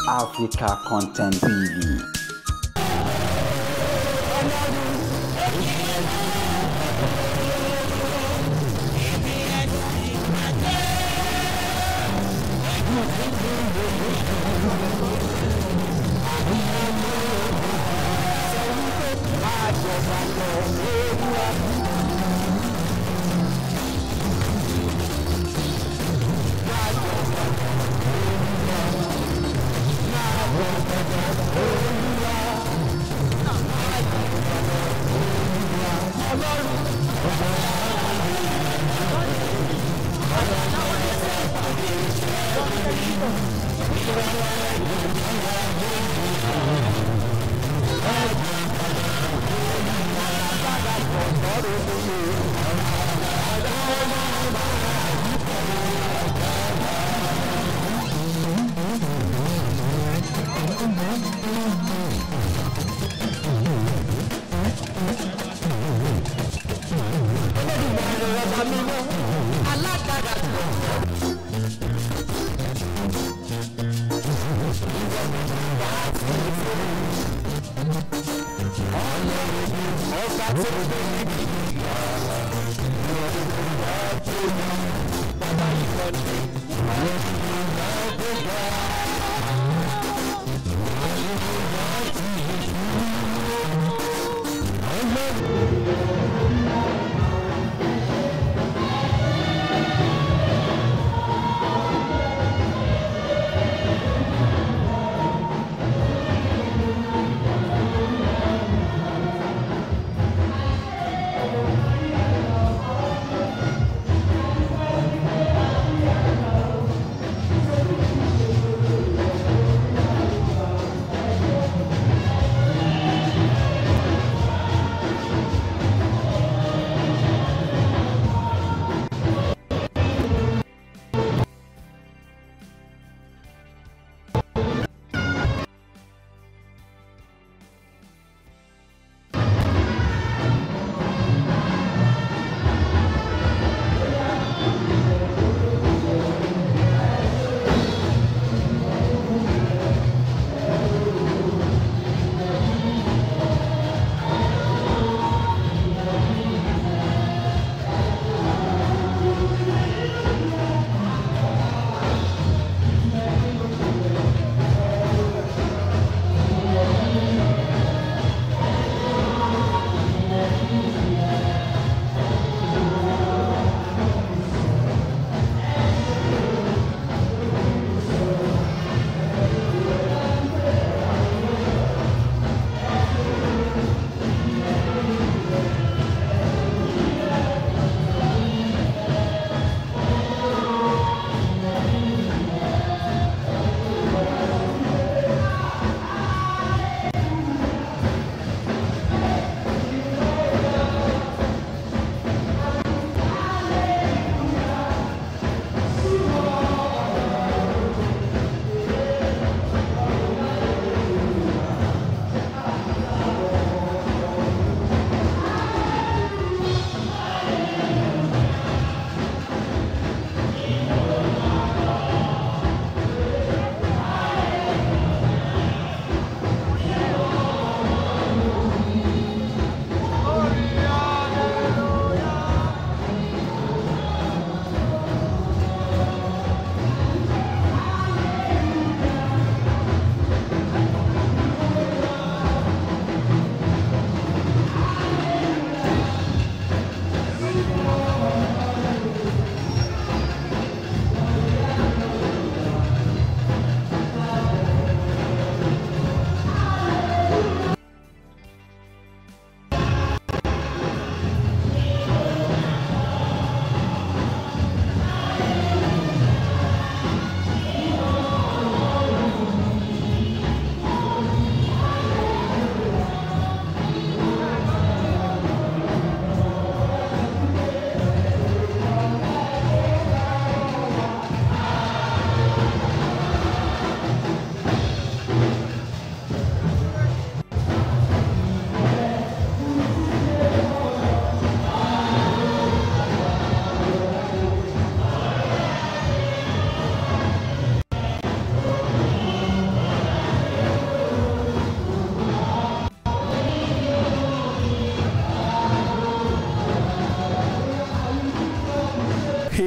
Africa Content TV.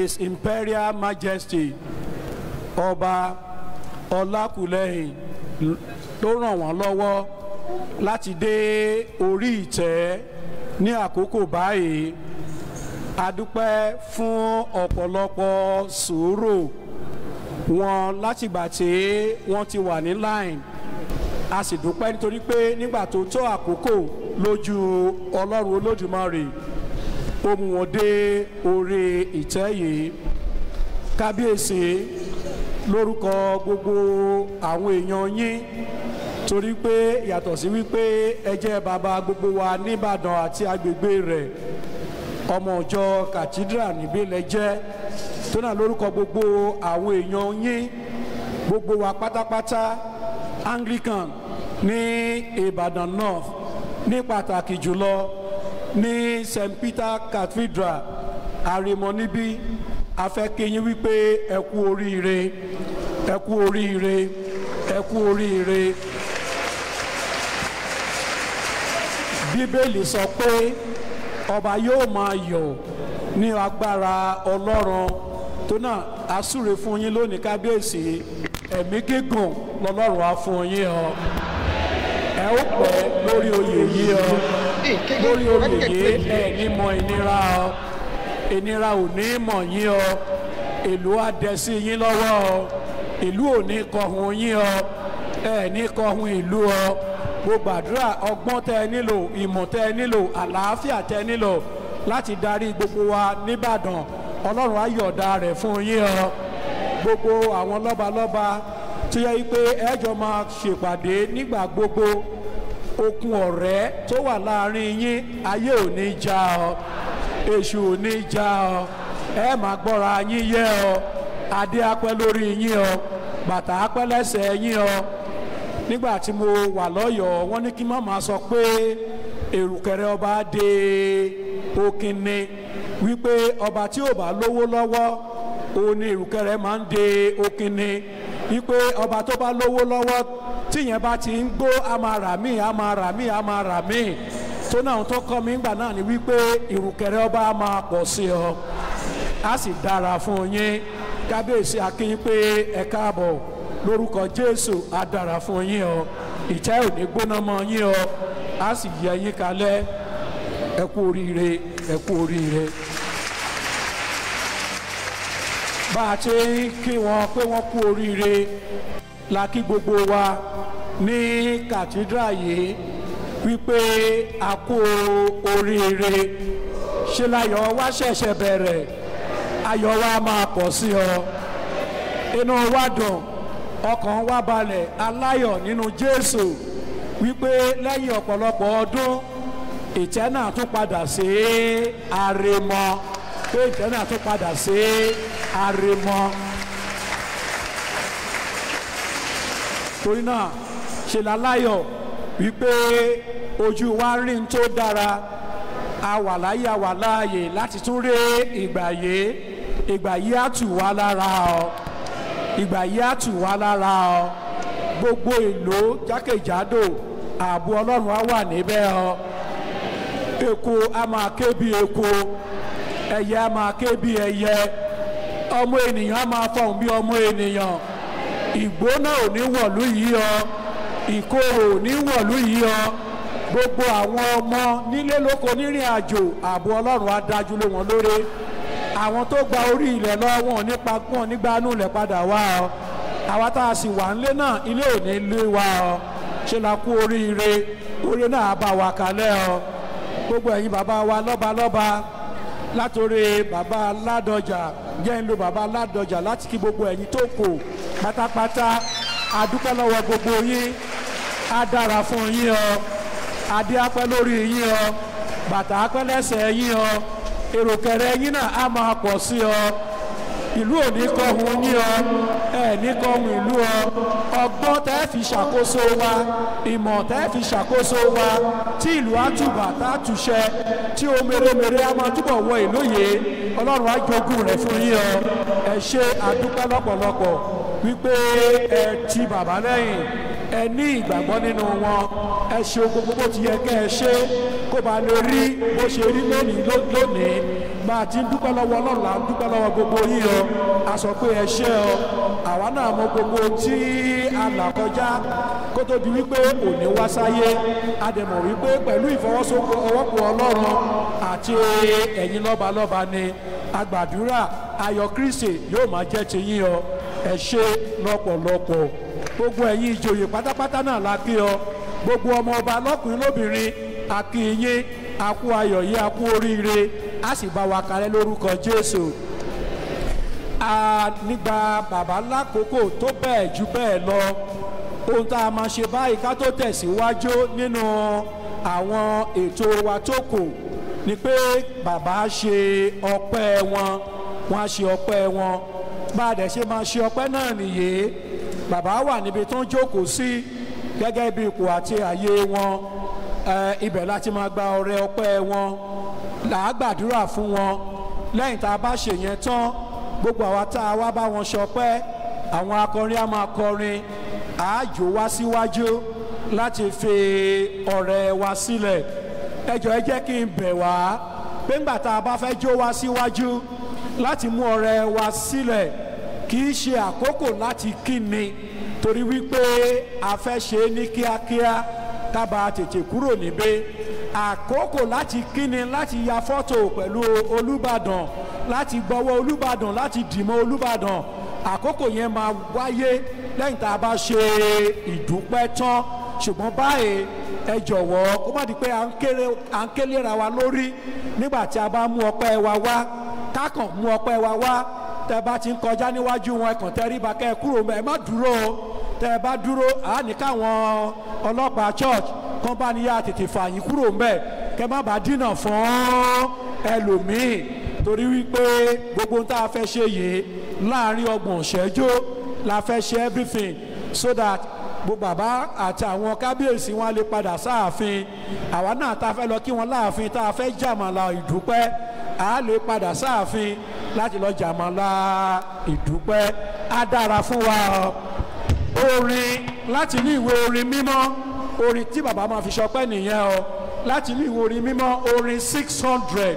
His Imperial Majesty Ọba Ọlákùlẹ́hìn ló ràn wọ́n lọ́wọ́ láti dé orí ìtẹ́ ní àkókò báyìí. A dúpẹ́ fún ọ̀pọ̀lọpọ̀ sùúrù wọn látìgbà tí wọ́n ti wà ní line. A sì dúpẹ́ nítorí pé nígbà tó tó àkókò lójú Ọlọ́run Olódùmarè ó mú wọn dé orí ìtẹ́ yìí. Kábíyèsí, lórúkọ gbogbo àwọn èèyàn yín, torí pé yàtọ̀ sí wípé ẹ jẹ́ bàbá gbogbo wa nìbàdàn àti agbègbè rẹ̀, ọmọ ìjọ cathedral níbí lẹ jẹ́, tó náà lórúkọ gbogbo àwọn èèyàn yín, gbogbo wa pátápátá Anglican ní Ìbàdàn North, ní pàtàkì jùlọ ní St. Peter Cathedral Àrèmọ níbí, a fẹ́ kí yín wípé ẹ kú oríire, ẹ kú oríire, ẹ kú oríire. Bíbélì sọ pé ọba yóò máa yọ̀ ní agbára Ọlọ́run, tó náà a súre fún yín lónìí kábíyèsí, ẹ̀mí gígùn lọ́lọ́run á fún yín ọ. Ẹ ó pẹ́ lórí oyè yìí ọ, lórí oyè yìí ẹ ní mọ ìnira ọ, ìnira ò ní mọ̀ yín ọ, ìlú á dẹ sí yín lọ́wọ́ ọ, ìlú ò ní kọhun yín ọ, ẹ ní kọhun ìlú ọ. Mo gbàdúrà ọgbọ́n tẹ́ ẹ nílò, ìmọ̀ tẹ́ ẹ nílò, àlàáfíà tẹ́ ẹ nílò láti darí gbogbo wa nìbàdàn, Ọlọ́run á yọ̀ọ̀da rẹ̀ fún yín ọ. Gbogbo àwọn lọ́balọ́ba tó yẹ pé ẹ jọ máa ṣèpàdé nígbà gbogbo, okun ọ̀rẹ́ tó wà láàrin yín ayé ò ní já ọ, èṣù ò ní já ọ, ẹ máa gbọ́ra yín yẹ ọ, adé apẹ́ lórí yín ọ, bàtà apẹ́ lẹ́sẹ̀ yín ọ. Nígbà tí mo wà lọ́yọ̀ọ́, wọ́n ní kí má máa sọ pé èrùkẹ̀rẹ̀ ọba dé Òkìní, wípé ọba tí ò bá lówó lọ́wọ́ òun ni èrùkẹ̀rẹ̀ máa ń dé Òkìní, wípé ọba tó bá lówó lọ́wọ́ tíyẹn bá ti ń gbó a máa rà míì, a máa rà míì, a máa rà míì. Tó náà tó kọ́ mi ńgbà náà ni wípé ìrùkẹ̀rẹ̀ ọba máa pọ̀ sí ọ, á sì dára fún yín. Kábíyèsí, a kí yín pé ẹ káàbọ̀ lórúkọ Jésù, á dára fún yín ọ, ìtẹ́ ò ní gbóná mọ́ yín ọ, á sì yẹ yín kalẹ̀. Ẹ kú oríire, ẹ kú oríire. Bá a ti ń kí wọn pé wọ́n kú oríire la kí gbogbo wa ní kàtídrà yìí wípé a kú oríire. Ṣe láyọ̀ wa ṣẹ̀ṣẹ̀ bẹ̀rẹ̀, ayọ̀ wa máa pọ̀ sí ọ, inú wa dùn, ọkàn wa balẹ̀, aláyọ̀ nínú Jésù wípé lẹ́yìn ọ̀pọ̀lọpọ̀ ọdún ìtẹ́ náà tún padà sí Àrèmọ, pé ìtẹ́ náà tún padà sí Àrèmọ. Torí náà ṣe láláyọ̀ wípé ojú wa rí n tó dára, a wà láyé, a wà láàyè láti tún rí ìgbà yìí. Ìgbà yìí á tù wá lára ọ, ìgbà yìí á tù wá lára ọ. Gbogbo ìlú jákèjádò ààbò Ọlọ́run á wà níbẹ̀ ọ. Eku á máa ké bí eku, ẹyẹ á máa ké bí ẹyẹ, ọmọ ènìyàn á máa fọhùn bí ọmọ ènìyàn. Ìgbóná ò ní wọ̀lú yìí ọ, ìkorò ò ní wọ̀lú yìí ọ. Gbogbo àwọn ọmọ nílé lóko nírìn àjò, ààbò Ọlọ́run á dájú lé wọn lórí. Àwọn tó gba orí ilẹ̀ lọ wọn nípa wọn nígbà inú ilẹ̀ padà wá ọ. Àwa tá a sì wà nílé náà, ilé ò ní lé wa ọ. Ṣe la kú oríire, orí náà á bá wa kalẹ̀ ọ. Gbogbo ẹ̀yin bàbá wa lọ́balọ́ba, látòrí bàbá Ládọjà, jẹ́ ń lo bàbá Ládọjà láti kí gbogbo ẹ̀yin tó kù pátápátá. A dúpẹ́ lọ́wọ́ gbogbo yín, á dára fún yín ọ, adé á pẹ́ lórí yín ọ, bàtà á pẹ́ lẹ́sẹ̀ yín ọ, èròkẹ̀rẹ̀ yín náà á máa pọ̀ sí ọ. Ìlú ò ní kọhun yín ọ, ẹ ní kọhun ìlú ọ. Ọgbọ́n tẹ́ fi ṣàkóso wa, ìmọ̀ tẹ́ fi ṣàkóso wa, tí ìlú á tùbà tá a túṣẹ, tí o mèremère á máa túbọ̀ wọ ìlú yìí, Ọlọ́run á jogún rẹ̀ fún yín ọ. Ẹ ṣé, a dúpẹ́ lọ́pọ̀lọpọ̀ wípé ẹ ti bàbá lẹ́yìn, ẹ ní ìgbàgbọ́ nínú wọn, ẹ ṣe gbogbo bó ti yẹ kẹ́ ẹ ṣe kó ba lè rí bó ṣe rí lónìí lónìí. Bá a ti ń dúpẹ́ lọ́wọ́ Ọlọ́run là ń dúpẹ́ lọ́wọ́ gbogbo yín o. A sọ pé ẹ ṣé o. Àwa náà mọ gbogbo tí a là kọjá kó tó di wípé òní wá sáyé. A dẹ̀ mọ̀ wípé pẹ̀lú ìfọwọ́sowọ́pọ̀ Ọlọ́run àti ẹ̀yin lọ́balọ́ba ni a gbàdúrà ayọ̀ Kristi yóò máa jẹ́ ti yín o. Ẹ ṣé lọ́pọ̀lọpọ̀. Gbogbo ẹ̀yin ìjòyè pátápátá náà la kí ọ. Gbogbo ọmọ ọba lọ́kùnrin lóbìnrin a kí yín, a kú ayọ̀ yìí, a kú oríire, a sì bá wa kalẹ̀ lórúkọ Jésù. A nígbà bàbá lákòókò tó bẹ́ẹ̀ ju bẹ́ẹ̀ lọ, ohun tá a máa ṣe báyìí ká tó tẹ̀síwájú nínú àwọn ètò wa tó kù ni pé bàbá ṣe ọpẹ́ wọn, wọ́n á ṣe ọpẹ́ wọn. Bá a dẹ̀ ṣe máa ṣe ọpẹ́ náà nìyí. Bàbá wà níbi tó ń jókòó sí gẹ́gẹ́ bí ipò àti àyè wọn. Ibẹ̀ láti máa gba ọrẹ ọpẹ́ wọn, là á gbàdúrà fún wọn. Lẹ́yìn tá a bá ṣe yẹn tán, gbogbo àwa tá a wá bá wọn ṣọpẹ́, àwọn akọrin á máa kọrin, á jó wá síwájú láti fi ọrẹ wa sílẹ̀. Ẹ jọ̀ọ́ ẹ jẹ́ kí n bẹ̀ wá pé ńgbà tá a bá fẹ́ jó wá síwájú láti mú ọrẹ wa sílẹ̀, kì í ṣe àkókò láti kíni, torí wípé a fẹ́ ṣe é ní kíákíá ká bá tètè kúrò níbẹ̀. Àkókò láti kíni, láti ya fọ́tò pẹ̀lú Olúbàdàn, láti gbọ́wọ́ Olúbàdàn, láti dìmọ́ Olúbàdàn, àkókò yẹn máa wáyé lẹ́yìn tá a bá ṣe ìdúpẹ́ tán. Ṣùgbọ́n báyìí ẹ jọ̀wọ́ kó má di pé à ń kélera wa lórí nígbà tí a bá mú ọpẹ́ wa wá. Kákan mú ọpẹ́ wa wá, tẹ́ bá ti ń kọjá níwájú wọn, ẹ kàn tẹríba kẹ́ ẹ kúrò, ẹ má dúró o. Tẹ́ bá dúró, à ní káwọn ọlọ́pàá church kan bá ní yá tètè fà yín kúrò ńbẹ̀, kẹ́ má bàa dínà fún ẹlòmíì, torí wípé gbogbo ohun tá a fẹ́ ṣe yìí láàrin ọgbọ̀n ìṣẹ́jú la fẹ́ ṣe everything, so that gbogbo bàbá àti àwọn kábíyèsí wọn lè padà sáàfin. Àwa náà tá a fẹ́ lọ kí wọn láàfin, tá a fẹ́ jàmàlà ìdúpẹ́, a lè padà sáàfin láti lọ jàmàlà ìdúpẹ́. Á dára fún wa o. Orin láti ní ìwé orin mímọ́, orin tí bàbá máa fi ṣọpẹ́ nìyẹn o. Láti ní ìwé orin mímọ́, orin 600,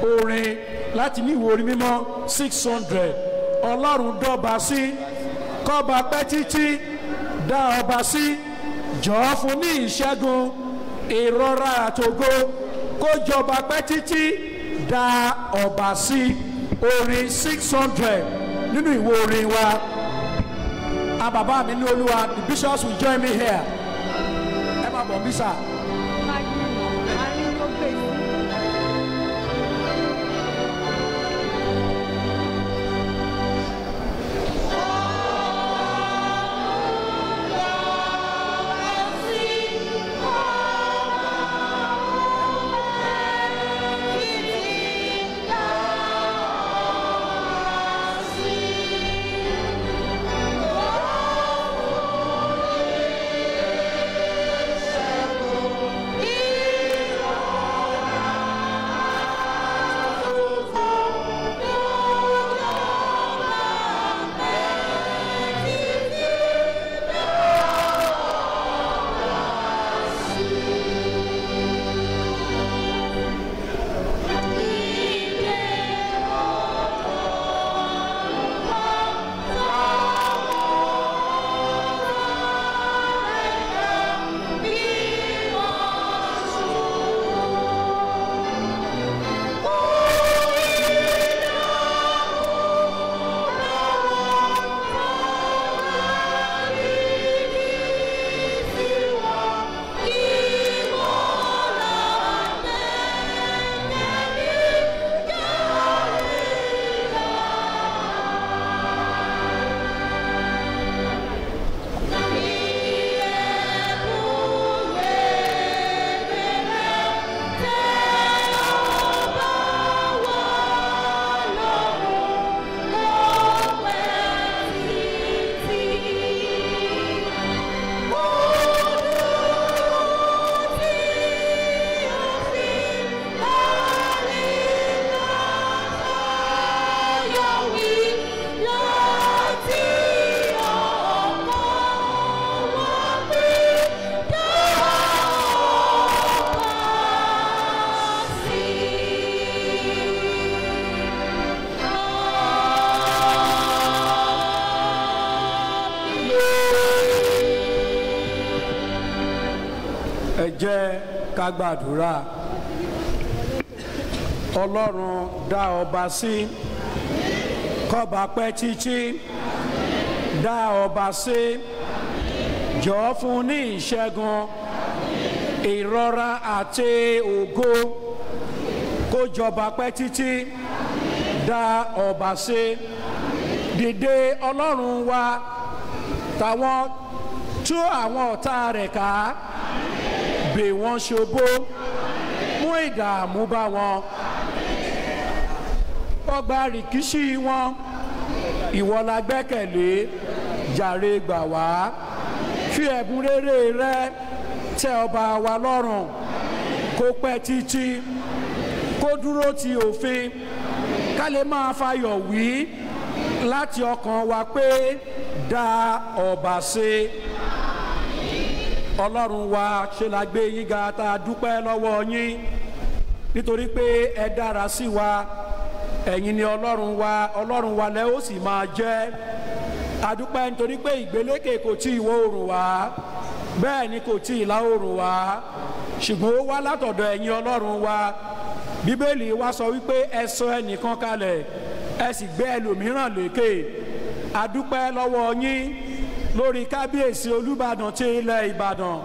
orin láti ní ìwé orin mímọ́ 600. Ọlọ́run dọ́ba sí, kọ́ba pẹ́ títí, dá ọba sí, jọ̀ọ́ fún ní ìṣẹ́gun, ìrora àtògo, kó jọba pẹ́ títí, dá ọba sí. Orin 600 nínú ìwé orin wa. A bàbá mi ní Olúwa, the bishops will join me here. Ẹ máa bọ̀ bí sà. Ẹ jẹ́ ká gbàdúrà. Ọlọ́run dá ọba sí, kọ́ba pẹ́ títí, dá ọba sí, jọ̀ọ́ fún ní ìṣẹ́gun, ìrora àti ògo, kó jọba pẹ́ títí, dá ọba sí. Dìde Ọlọ́run wa, tàwọn tú àwọn ọ̀tá rẹ̀ ká, bè wọ́n ṣubú, mú ìdààmú bá wọn, ọgbà rìkíṣí wọn, ìwọ la gbẹ́kẹ̀lé, jàre gbà wá, fi ẹ̀bùn rere rẹ tẹ́ ọba wa lọ́rùn, kó pẹ́ títí, kó dúró ti òfin, ká lè máa fayọ̀ wí láti ọkàn wa pé dá ọba sí. Ọlọ́run wa, ṣe la gbé yín ga, tá a dúpẹ́ lọ́wọ́ yín nítorí pé ẹ dára sí wa. Ẹ̀yin ni Ọlọ́run wa, Ọlọ́run wa lẹ́ ó sì máa jẹ́. A dúpẹ́ nítorí pé ìgbélékè kò tí ìwọ̀ oòrùn wá, bẹ́ẹ̀ ni kò tí ìlà oòrùn wá, ṣùgbọ́n ó wá látọ̀dọ̀ ẹ̀yin Ọlọ́run wa. Bíbélì wa sọ wípé ẹ sọ ẹnìkan kalẹ̀, ẹ sì gbé ẹlòmíràn lékè. A dúpẹ́ lọ́wọ́ yín lórí kábíyèsí Olúbàdàn ti ilẹ̀ Ìbàdàn,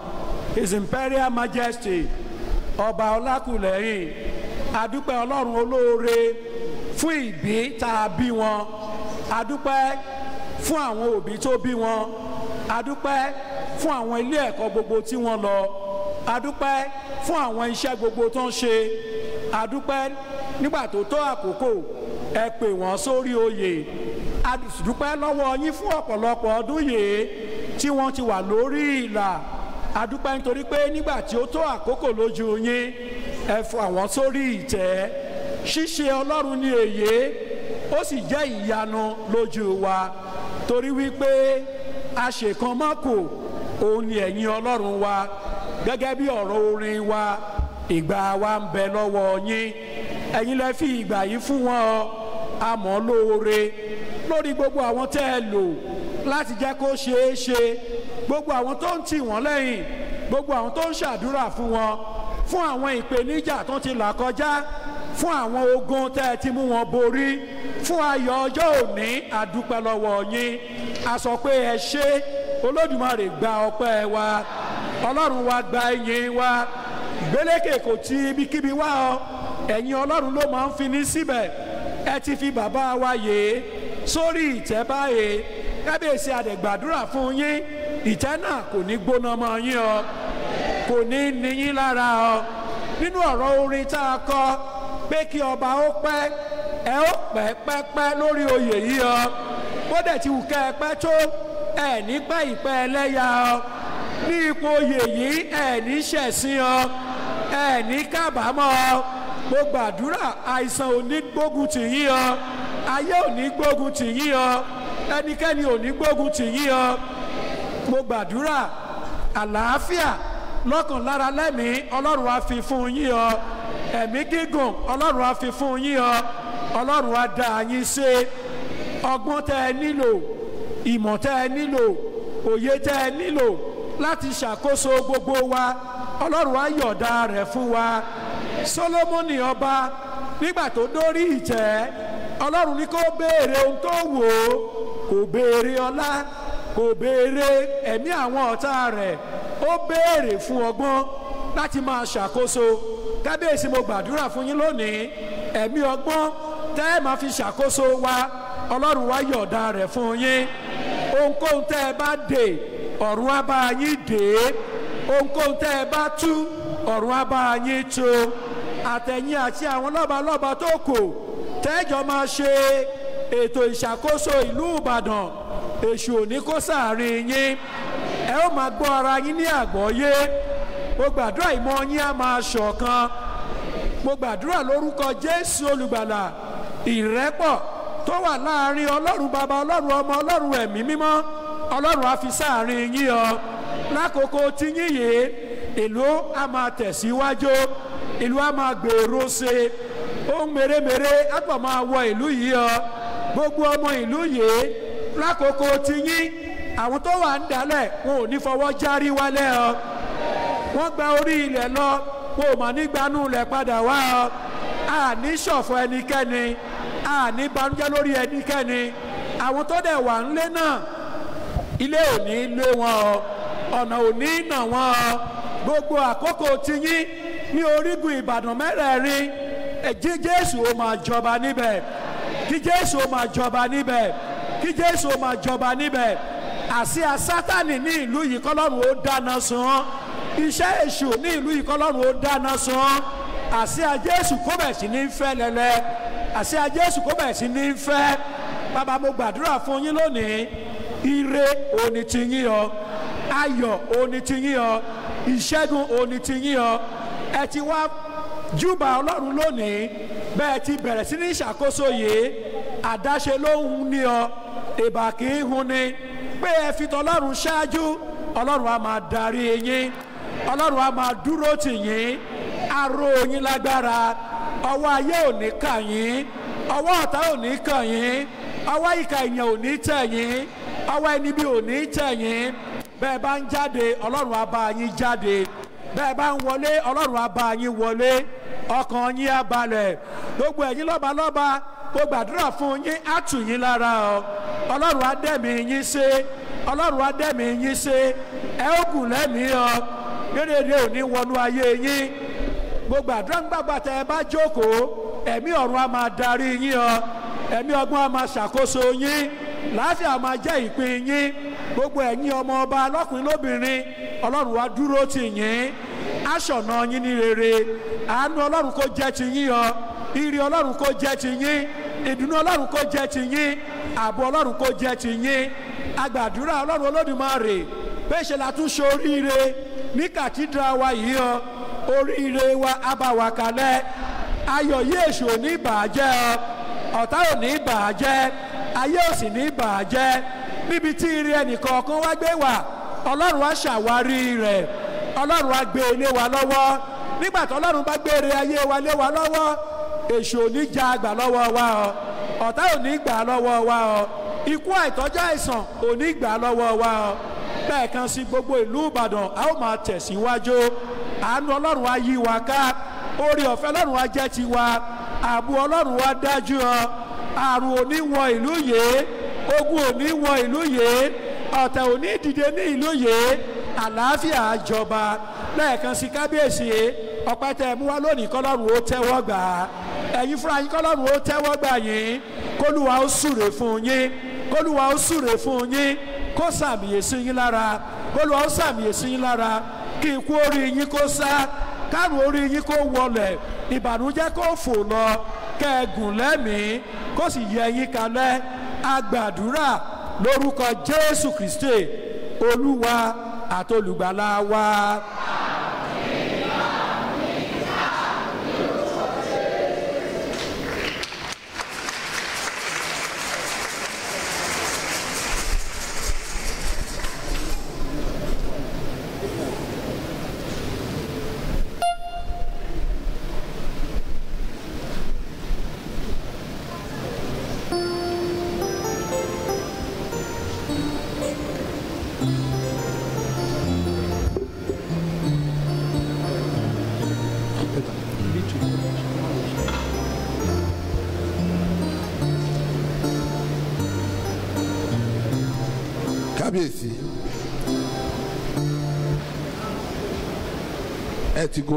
His Imperial Majesty Ọba Ọlákùlẹ́hìn. A dúpẹ́ Ọlọ́run olóore fún ìbí tá a bí wọn, a dúpẹ́ fún àwọn òbí tó bí wọn, a dúpẹ́ fún àwọn ilé ẹ̀kọ́ gbogbo tí wọ́n lọ, a dúpẹ́ fún àwọn iṣẹ́ gbogbo tó ń ṣe, a dúpẹ́ nígbà tó tó àkókò ẹ pè wọ́n sórí oyè. A dúpẹ́ lọ́wọ́ yín fún ọ̀pọ̀lọpọ̀ ọdún yìí tí wọ́n ti wà lórí ìlà. A dúpẹ́ nítorí pé nígbà tí ó tó àkókò lójú yín ẹ fọ àwọn sórí ìtẹ́. Ṣíṣe Ọlọ́run ni èyí, ó sì jẹ́ ìyanu lójú wa, torí wípé àṣekánmọ́kò òun ni ẹ̀yin Ọlọ́run wa. Gẹ́gẹ́ bí ọ̀rọ̀ orin wa, ìgbà wa ń bẹ lọ́wọ́ yín, ẹ̀yin lẹ fi ìgbà yìí fún wọn, a mọ̀ lóore lórí gbogbo àwọn tẹ́ ẹ lò láti jẹ́ kó ṣeé ṣe, gbogbo àwọn tó ń tì wọ́n lẹ́yìn, gbogbo àwọn tó ń ṣàdúrà fún wọn, fún àwọn ìpèníjà tó ti là kọjá, fún àwọn ogun tẹ́ ẹ ti mú wọn borí, fún ayọ̀ ọjọ́ òní, a dúpẹ́ lọ́wọ́ yín. A sọ pé ẹ ṣé Olódùmarè, gba ọpẹ́ wa, Ọlọ́run wa gba ìyìn wa. Ìgbélékè kò ti ibikíbi wá ọ, ẹ̀yin Ọlọ́run ló máa ń fi ní síbẹ̀. Ẹ ti fi bàbá wa yèé sórí ìtẹ́ báyìí. Kábíyèsí, a dẹ̀ gbàdúrà fún yín, ìtẹ́ náà kò ní gbóná mọ́ yín ọ, kò ní ní yín lára ọ. Nínú ọ̀rọ̀ orin tá a kọ pé kí ọba ó pẹ́, ẹ ó pẹ́ pẹ́pẹ́ lórí oyè yìí ọ. Bó dẹ̀ ti wù kẹ́ ẹ pẹ́ tó, ẹ ní pẹ́ ìpẹ́ ẹlẹ́yà ọ. Ní ipò oyè yìí ẹ ní ṣẹ̀sín ọ, ẹ ní kábàámọ̀ ọ. Mo gbàdúrà, àìsàn ò ní gbógun tì yín ọ, ayé ò ní gbógun tì yín ọ, ẹnikẹ́ni ò ní gbógun tì yín ọ. Mo gbàdúrà àlàáfíà lọ́kàn lára lẹ́mìí Ọlọ́run á fi fún yín ọ, ẹ̀mí gígùn Ọlọ́run á fi fún yín ọ, Ọlọ́run á dá yín ṣe. Ọgbọ́n tẹ́ ẹ nílò, ìmọ̀ tẹ́ ẹ nílò, òye tẹ́ ẹ nílò láti ṣàkóso gbogbo wa, Ọlọ́run á yọ̀ọ̀da rẹ̀ fún wa. Sólómọ́nì ọba nígbà tó dórí ìtẹ́, Ọlọ́run ní kó béèrè ohun tó wò ó, kò béèrè ọlá, kò béèrè ẹ̀mí àwọn ọ̀tá rẹ̀, ó béèrè fún ọgbọ́n láti máa ṣàkóso. Kábíyèsí, mo gbàdúrà fún yín lónìí, ẹ̀mí ọgbọ́n tẹ́ ẹ máa fi ṣàkóso wa, Ọlọ́run wá yọ̀ọ̀da rẹ̀ fún yín. Ohunkóhun tẹ́ ẹ bá dè, ọ̀run á bá yín dè é. Ohunkóhun tẹ́ ẹ bá tú, ọ̀run á bá yín tú. Àtẹ̀yìn àti àwọn lọ́balọ́ba tó kù tẹ́jọ́ máa ṣe ètò ìṣàkóso ìlú Ìbàdàn, èṣù ò ní kó sáàrin yín. Ẹ ó máa gbọ́ ara yín ní àgbọ́yé. Mo gbàdúrà ìmọ̀ yín á máa ṣọ̀kan. Mo gbàdúrà lórúkọ Jésù Olùgbàlà, ìrẹ́pọ̀ tó wà láàrin Ọlọ́run Bàbá, Ọlọ́run Ọmọ, Ọlọ́run Ẹ̀mí Mímọ́, Ọlọ́run á fi sáàrin yín ọ. Lákòókò tí yín yìí, ìlú á máa tẹ̀síwájú, ìlú á máa gbèrò ṣe, ohun mèremère á pọ̀ máa wọ ìlú yìí ọ. Gbogbo ọmọ ìlú yìí lákòókò tí yín, àwọn tó wà ń dálẹ̀ wọn ò ní fọwọ́ járí wálẹ̀ ọ. Wọ́n gba orí ilẹ̀ lọ, wọn ò mà ní gbanú ilẹ̀ padà wá ọ. Àní ṣọ̀fọ̀ ẹnikẹ́ni, àní banújẹ́ lórí ẹnikẹ́ni. Àwọn tó dẹ̀ wà ńlé náà, ilé ò ní lé wọn ọ, ọ̀nà ò ní nà wọn ọ. Gbogbo àkókò tiyín ní orígun Ìbàdàn mẹ́rẹ̀ẹ̀rin, kí Jésù ó máa jọba níbẹ̀, kí Jésù ó máa jọba níbẹ̀, kí Jésù ó máa jọba níbẹ̀. Àsíá Sátánì ní ìlú yìí kọ́lọ́run ó dáná sun án. Iṣẹ́ èṣù ní ìlú yìí kọ́lọ́run ó dáná sun án. Àsíá Jésù kó bẹ̀ sí ní fẹ́ lẹ́lẹ́, àsíá Jésù kó bẹ̀ sí ní fẹ́. Bàbá, mo gbàdúrà fún yín lónìí, ire òní ti yín ọ, ayọ̀ òní ti yín ọ, ìṣẹ́gun òní ti yín ọ. Ẹ ti wá júbà Ọlọ́run lónìí, bẹ́ẹ̀ ti bẹ̀rẹ̀ sí ní ìṣàkóso yìí. Àdáṣe ló ń hun ni ọ, ìbà kì í hun ni. Pé ẹ fi tọlọ́run ṣáájú, Ọlọ́run á máa darí yín, Ọlọ́run á máa dúró tì yín, aró yín lágbára. Ọwọ́ ayé ò ní kàn yín, ọwọ́ ọ̀tá ò ní kàn yín, ọwọ́ ìkà èèyàn ò ní tẹ̀ yín, ọwọ́ ẹni bí ò ní tẹ̀ yín. Bẹ́ẹ̀ bá ń jáde, Ọlọ́run á bá yín jáde. Bẹ́ẹ̀ bá ń wọlé, Ọlọ́run á bá yín wọlé. Ọkàn yín á balẹ̀. Gbogbo ẹ̀yin lọ́balọ́ba, mo gbàdúrà fún yín, á tù yín lára ọ. Ọlọ́run á dẹ̀mí yín ṣe, Ọlọ́run á dẹ̀mí yín ṣe. Ẹ ó gùn lẹ́mìí ọ, dédédé ò ní wọnú ayé yín. Gbogbo àdúrà ńgbàgbà tẹ ẹ bá jókòó, ẹ̀mí ọ̀run á máa darí yín ọ, ẹ̀mí ọgbọ́n á máa ṣàkóso yín, láàfíà máa jẹ́ ìpín yín. Gbogbo ẹ̀yin ọmọ ọba lọ́kùnrin lóbìnrin, Ọlọ́run á dúró tì yín, aṣọ̀nà yín ní rere. Àánú Ọlọ́run kó jẹ́ ti yín ọ, ire Ọlọ́run kó jẹ́ ti yín, ìdùnnú Ọlọ́run kó jẹ́ ti yín, ààbò Ọlọ́run kó jẹ́ ti yín. Agbàdúrà Ọlọ́run Olódùmarè pé ṣe la tún ṣe oríire ní kàtídra wa yìí ọ, oríire wa á bá wa kalẹ̀. Ayọ̀ yìí èṣù ò ní bàjẹ́ ọ, ọ̀tá ò ní bàjẹ́, ayé ò sì ní bàjẹ́. Níbi tí ire ẹnìkọ̀ọ̀kan wá gbé wà, Ọlọ́run á ṣàwárí rẹ̀, Ọlọ́run á gbé ilé wa lọ́wọ́. Nígbà tí Ọlọ́run bá gbé ire ayé wa lé wa lọ́wọ́, èṣù ò ní já àgbà lọ́wọ́ wa ọ, ọ̀tá ò ní gbà lọ́wọ́ wa ọ, ikú àìtọ́jú àìsàn ò ní gbà lọ́wọ́ wa ọ. Bẹ́ẹ̀ kan sí gbogbo ìlú Ìbàdàn, a ó máa tẹ̀síwájú. Àánú Ọlọ́run á yí wa ká, oore ọ̀fẹ́ Ọlọ́run á jẹ́ tiwa, ààbò Ọlọ́run á dájú ọ. Àrùn ò ní wọ ìlú yìí, ogun ò ní wọ ìlú yìí, ọ̀tẹ̀ ò ní dìde ní ìlú yìí, àlàáfíà á jọba. Lẹ́ẹ̀kan sí kábíyèsí, ọpẹ́ tẹ́ ẹ mú wá lónìí kọ́lọ́run ó tẹ́wọ́ gbà á. Ẹ̀yin fúnra yín kọ́lọ́run ó tẹ́wọ́ gbà yín, kólúwa ó súre fún yín, kólúwa ó súre fún yín, kó sàmìyè sí yín lára, kólúwa ó sàmìyè sí yín lára, kí ikú orí yín kó sá, kárùn orí yín kó wọlẹ̀, ìbànújẹ́ kó fò lọ, kẹ́ẹ̀gùn lẹ́mìí, kó sì yẹ yín kalẹ̀. Agbàdúrà lórúkọ Jésù Kristi Olúwa àtolùgbàlà wa. Kábíyèsí, ẹ ti gorí.